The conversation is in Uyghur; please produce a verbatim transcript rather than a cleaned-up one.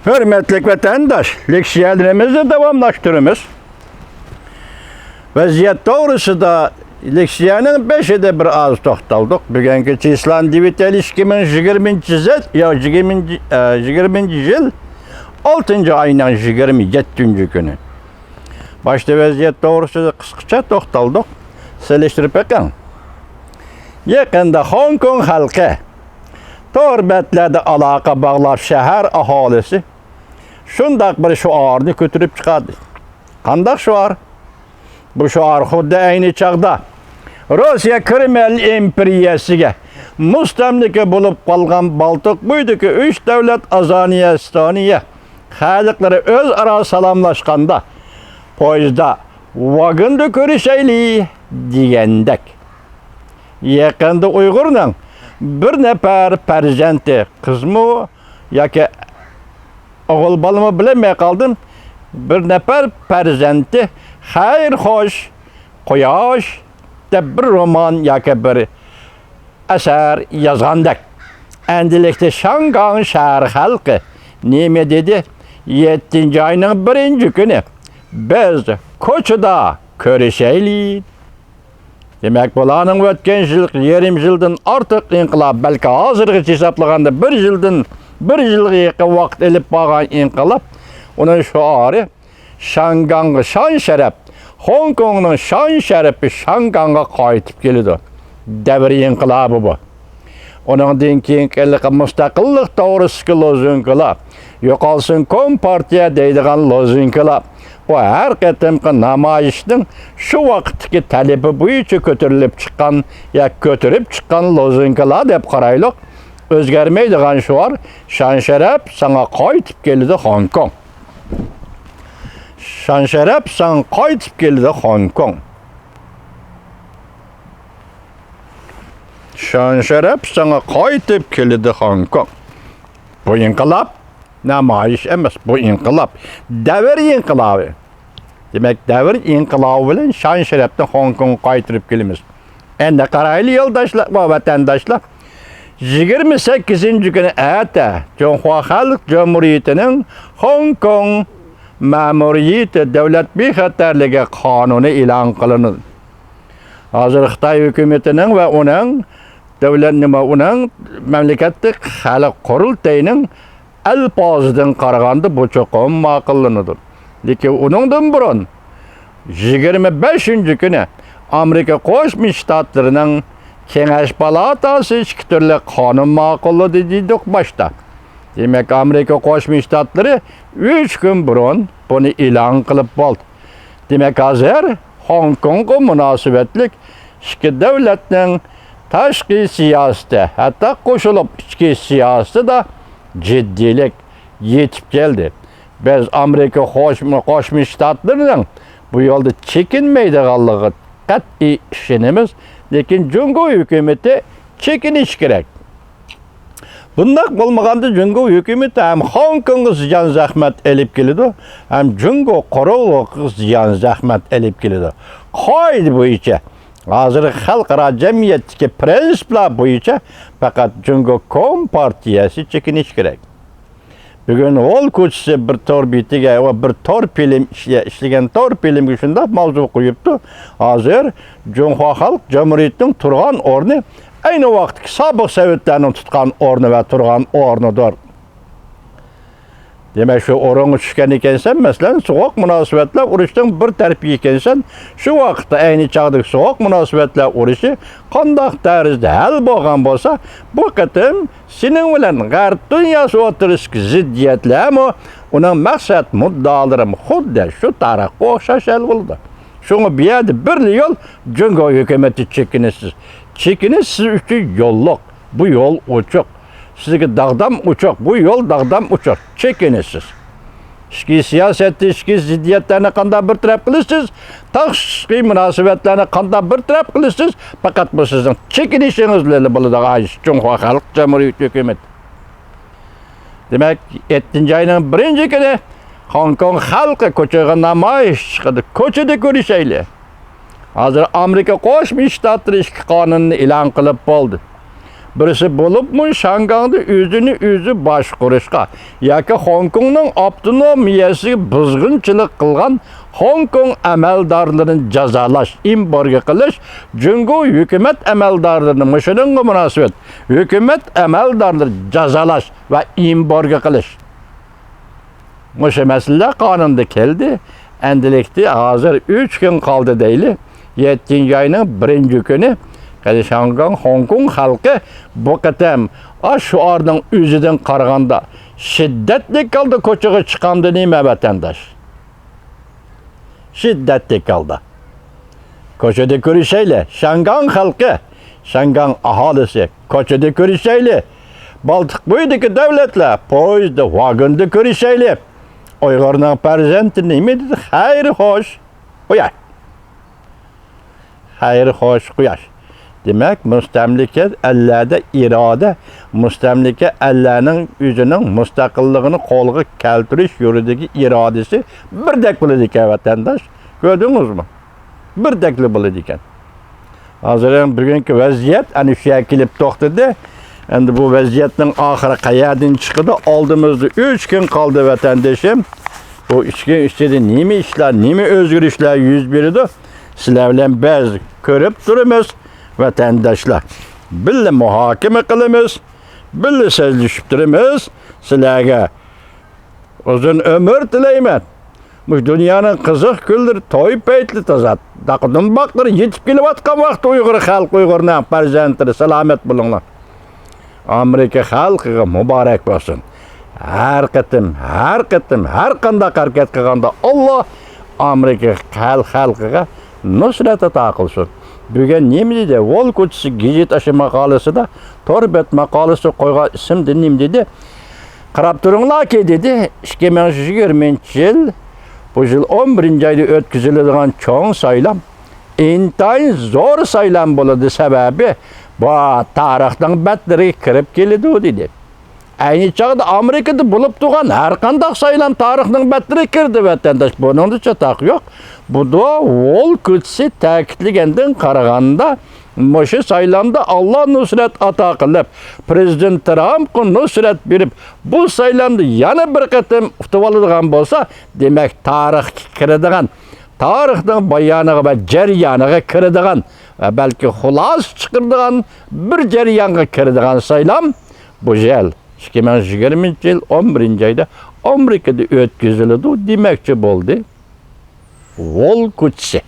ھۆرمەتلىك ۋەتەنداش، لېكسىيەلىرىمىزنى داۋاملاشتۇرىمىز. ۋەزىيەت توغرىسىدا لېكسىيەنىڭ بېشىدا بىر ئاز توختالدۇق. بۈگۈنكى چىسلان دېۋىتەل ئىككى مىڭ يىگىرمىنچى زەت، يا، يىگىرمىنچى، ئە، يىگىرمىنچى يىل، ئالتىنچى ئاينىڭ يىگىرمە يەتتىنچى كۈنى. باشتا ۋەزىيەت توغرىسىدا قىسقىچە توختالدۇق. سېلىشتۇرۇپ بېقىڭ. يېقىندا خوڭكوڭ خەلقى تور بەتلەردە ئالاقە باغلاپ، شەھەر ئاھالىسى شۇنداق بىر شوئارنى كۆتۈرۈپ چىقاردى. قانداق شوئار؟ بۇ شوئار خۇددى ئەينى چاغدا روسىيە كرېمل ئىمپېرىيەسىگە مۇستەملىكە بولۇپ قالغان بالتىق بويىدىكى ئۈچ دۆلەت، ئازانىيە، ئېستونىيە خەلقلىرى ئۆزئارا سالاملاشقاندا، پويىزدا ۋاگوندا كۆرۈشەيلى دېگەندەك. يېقىندا ئۇيغۇرنىڭ بىر نەپەر پەرزەنتى، قىزمۇ ياكى ئوغۇل بالىمۇ بىلەلمەي قالدىم، بىر نەپەر پەرزەنتى خەير خوش، قۇياش دەپ بىر رومان ياكى بىر ئەسەر يازغاندەك. ئەندىلىكتە شاڭگاڭ شەھەر خەلقى نېمە دېدى؟ يەتتىنچى ئاينىڭ بىرىنچى كۈنى بىز كوچىدا كۆرۈشەيلى. دېمەك، بۇلارنىڭ ئۆتكەن يىل، يېرىم يىلدىن ئارتۇق ئىنقىلاب، بەلكى ھازىرغىچە ھېسابلىغاندا بىر يىلدىن، بىر يىلغا يېقىن ۋاقىت ئېلىپ بارغان ئىنقىلاب، ئۇنىڭ شوئارى شاڭگاڭغا شان-شەرەپ، خوڭكوڭنىڭ شان-شەرىپى شاڭگاڭغا قايتىپ كېلىدۇ. دەۋر ئىنقىلابى بۇ. ئۇنىڭدىن كېيىنكى ھېلىقى مۇستەقىللىق توغرىسىدىكى لوزۇنكىلار، يوقالسۇن كومپارتىيە دەيدىغان لوزۇنكىلار، بۇ ھەر قېتىمقى نامايىشنىڭ شۇ ۋاقىتتىكى تەلىپى بويىچە كۆتۈرۈلۈپ چىققان يا كۆتۈرۈپ چىققان لوزۇنكىلار دەپ قارايلۇق. ئۆزگەرمەيدىغان شوئار، شان-شەرەپ ساڭا قايتىپ كېلىدۇ، خوڭكوڭ. شان-شەرەپ ساڭا قايتىپ كېلىدۇ، خوڭكوڭ. شان-شەرەپ ساڭا قايتىپ كېلىدۇ، خوڭكوڭ. بۇ ئىنقىلاب نامايىش ئەمەس، بۇ ئىنقىلاب. دەۋر ئىنقىلابى. دېمەك، دەۋر ئىنقىلابى بىلەن شان-شەرەپنى خوڭكوڭغا قايتۇرۇپ كېلىمىز. ئەمدى قارايلى، يولداشلار ۋە ۋەتەنداشلار. يىگىرمە سەككىزىنچى كۈنى ئەتە جۇڭخۇا خەلق جۇمھۇرىيىتىنىڭ خوڭكوڭ مەمۇرىيىتى دۆلەت بىخەتەرلىكى قانۇنى ئېلان قىلىنىدۇ. ھازىر خىتاي ھۆكۈمىتىنىڭ ۋە ئۇنىڭ دۆلەت نېمە، ئۇنىڭ مەملىكەتلىك خەلق قۇرۇلتىيىنىڭ ئەلپازىدىن قارىغاندا بۇ چوقۇم ماقۇللىنىدۇ. لېكىن ئۇنىڭدىن بۇرۇن يىگىرمە بەشىنچى كۈنى ئامېرىكا قوشما شتاتلىرىنىڭ كېڭەش پالاتاسى ئىككى تۈرلۈك قانۇن ماقۇللىدى دېدۇق باشتا. دېمەك، ئامېرىكا قوشما شتاتلىرى ئۈچ كۈن بۇرۇن بۇنى ئېلان قىلىپ بولدى. دېمەك، ھازىر خوڭكوڭغا مۇناسىۋەتلىك ئىككى دۆلەتنىڭ تاشقى سىياسىتى، ھەتتا قوشۇلۇپ ئىچكى سىياسىتىدە جىددىيلىك يېتىپ كەلدى. بىز ئامېرىكا قوشما، قوشما شتاتلىرىنىڭ بۇ يولدا چېكىنمەيدىغانلىقىغا قەتئىي ئىشىنىمىز، لېكىن جۇڭگو ھۆكۈمىتى چېكىنىشى كېرەك. بۇنداق بولمىغاندا جۇڭگو ھۆكۈمىتى ھەم خوڭكوڭغا زىيان زەخمەت ئېلىپ كېلىدۇ، ھەم جۇڭگو قۇرۇقلۇقىغا زىيان زەخمەت ئېلىپ كېلىدۇ. قائىدە بويىچە، ھازىرقى خەلقئارا جەمئىيەتتىكى پرىنسىپلار بويىچە پەقەت جۇڭگو كومپارتىيەسى چېكىنىشى كېرەك. بۈگۈن ھول كوچىسى بىر تور بېتىگە ۋە بىر تور فىلىم ئىشلە-، ئىشلىگەن تور فىلىمگە شۇنداق ماۋزۇ قويۇپتۇ. ھازىر جۇڭخۇا خەلق جۇمھۇرىيىتىنىڭ تۇرغان ئورنى ئەينى ۋاقىتتىكى سابىق سوۋېتلارنىڭ تۇتقان ئورنى ۋە تۇرغان ئورنىدۇر. دېمەك، شۇ ئورۇنغا چۈشكەن ئىكەنسەن، مەسىلەن، سوغۇق مۇناسىۋەتلەر ئۇرۇشىنىڭ بىر تەرىپى ئىكەنسەن، شۇ ۋاقىتتا ئەينى چاغدىكى سوغۇق مۇناسىۋەتلەر ئۇرۇشى قانداق تەرزدە ھەل بولغان بولسا، بۇ قېتىم سېنىڭ بىلەن غەرب دۇنياسى ئوتتۇرىسىدىكى زىددىيەتلەرمۇ، ئۇنىڭ مەقسەت مۇددىئالىرىمۇ خۇددى شۇ تارىخقا ئوخشاش ھەل بولىدۇ. شۇڭا بۇ يەردە بىرلا يول، جۇڭگو ھۆكۈمىتى چېكىنىسىز. چېكىنىش سىز ئۈچۈن يوللۇق. بۇ يول ئوچۇق. سىزگە داغدام ئوچۇق. بۇ يول داغدام ئوچۇق. چېكىنىسىز. ئىچكى سىياسەتتە ئىچكى زىددىيەتلەرنى قانداق بىر تەرەپ قىلىسىز؟ تاشقى مۇناسىۋەتلەرنى قانداق بىر تەرەپ قىلىسىز؟ پەقەت بۇ سىزنىڭ چېكىنىشىڭىز بىلەن بولىدىغان ئىش، جۇڭخۇا خەلق جۇمھۇرىيىتى ھۆكۈمىتى. دېمەك، يەتتىنچى ئاينىڭ بىرىنچى كۈنى خوڭكوڭ خەلقى كوچىغا نامايىش چىقىدۇ. كوچىدا كۆرۈشەيلى. ھازىر ئامېرىكا قوشما شتاتلىرى ئىككى قانۇننى ئېلان قىلىپ بولدى. بىرسى بولۇپمۇ شياڭگاڭدا ئۆزىنى ئۆزى باشقۇرۇشقا ياكى خوڭكوڭنىڭ ئاپتونومىيەسىگە بۇزغۇنچىلىق قىلغان خوڭكوڭ ئەمەلدارلىرىنى جازالاش، ئېمبارگو قىلىش، جۇڭگو ھۆكۈمەت ئەمەلدارلىرىنى مۇشۇنىڭغا مۇناسىۋەت ھۆكۈمەت ئەمەلدارلىرى جازالاش ۋە ئېمبارگو قىلىش. مۇشۇ مەسىلىلەر قانۇندا كەلدى. ئەندىلىكتە ھازىر ئۈچ كۈن قالدى دەيلى. يەتتىنچى ئاينىڭ بىرىنچى كۈنى قېنى شياڭگاڭ خوڭكوڭ خەلقى بۇ قېتىم ئاشۇ شوئارنىڭ ئۆزىدىن قارىغاندا شىددەتلىك ھالدا كوچىغا چىققاندا نېمە ۋەتەنداش؟ شىددەتلىك ھالدا كوچىدا كۆرۈشەيلى، شياڭگاڭ خەلقى، شياڭگاڭ ئاھالىسى، كوچىدا كۆرۈشەيلى. بالتىق بويىدىكى دۆلەتلەر پويىزدا، ۋاگوندا كۆرۈشەيلى. ئۇيغۇرنىڭ پەرزەنتى نېمە دېدى؟ خەير خوش، قۇياش. خەير خوش، قۇياش. دېمەك، مۇستەملىكە ئەللەردە ئىرادە، مۇستەملىكە ئەللەرنىڭ ئۆزىنىڭ مۇستەقىللىقىنى قولغا كەلتۈرۈش يولىدىكى ئىرادىسى بىردەك بولىدىكەن، ۋەتەنداش. كۆردىڭىزمۇ؟ بىردەكلا بولىدىكەن. ھازىر بۈگۈنكى ۋەزىيەت ئەنە شۇ يەرگە كېلىپ توختىدى. ئەمدى بۇ ۋەزىيەتنىڭ ئاخىرى قەيەردىن چىقىدۇ؟ ئالدىمىزدا ئۈچ كۈن قالدى، ۋەتەندىشىم. بۇ ئۈچ كۈن ئىچىدە نېمە ئىشلار، نېمە ئۆزگىرىشلەر يۈز بېرىدۇ؟ سىلەر بىلەن بەز كۆرۈپ تۇرىمىز، ۋەتەنداشلار. بىللە مۇھاكىمە قىلىمىز، بىللە سۆزلىشىپ تۇرىمىز. سىلەرگە ئۇزۇن ئۆمۈر تىلەيمەن. مۇشۇ دۇنيانىڭ قىزىق كۈنلىرى توي پەيتلىرى تازا داقا دۇمباقلىرى يېتىپ كېلىۋاتقان ۋاقىتتا ئۇيغۇر خەلقى، ئۇيغۇرنىڭ پەرزەنتلىرى سالامەت بولۇڭلار. ئامېرىكا خەلقىگە مۇبارەك بولسۇن. ھەر قېتىم، ھەر قېتىم، ھەر قانداق ھەرىكەت قىلغاندا ئاللا ئامېرىكا خەل-، خەلقىگە نۇسرەت ئاتا قىلسۇن. بۈگۈن نېمە دېدى؟ ۋول كوچىسى گېزىت ئاشۇ ماقالىسىدا، تور بەت ماقالىسىدا قويغان ئىسىمدە نېمە دېدى؟ قاراپ تۇرۇڭلاركى، دېدى، ئىككى مىڭ يىگىرمىنچى يىل، بۇ يىل ئون بىرىنچى ئايدا ئۆتكۈزۈلىدىغان چوڭ سايلام ئىنتايىن زور سايلام بولىدۇ، سەۋەبى بۇ تارىخنىڭ بەتلىرىگە كىرىپ كېلىدۇ، دېدى. ئەينى چاغدا ئامېرىكىدا بولۇپ تۇرغان ھەر قانداق سايلام تارىخنىڭ بەتلىرىگە كىردى، ۋەتەنداش، بۇنىڭدا چاتاق يوق. بۇدا ۋول كوچىسى تەكىتلىگەندىن قارىغاندا، مۇشۇ سايلامدا ئاللا نۇسرەت ئاتا قىلىپ، پىرېزىدېنت ترامپقا نۇسرەت بېرىپ، بۇ سايلامدا يەنە بىر قېتىم ئۇتۇۋالىدىغان بولسا، دېمەك، تارىخقا كىرىدىغان، تارىخنىڭ بايانىغا ۋە جەريانىغا كىرىدىغان ۋە بەلكى خۇلاسە چىقىرىدىغان بىر جەريانغا كىرىدىغان سايلام بۇ يىل، ئىككى مىڭ يىگىرمىنچى يىل ئون بىرىنچى ئايدا ئامېرىكىدا ئۆتكۈزۈلىدۇ دېمەكچى بولدى. ۋول كوچىسى.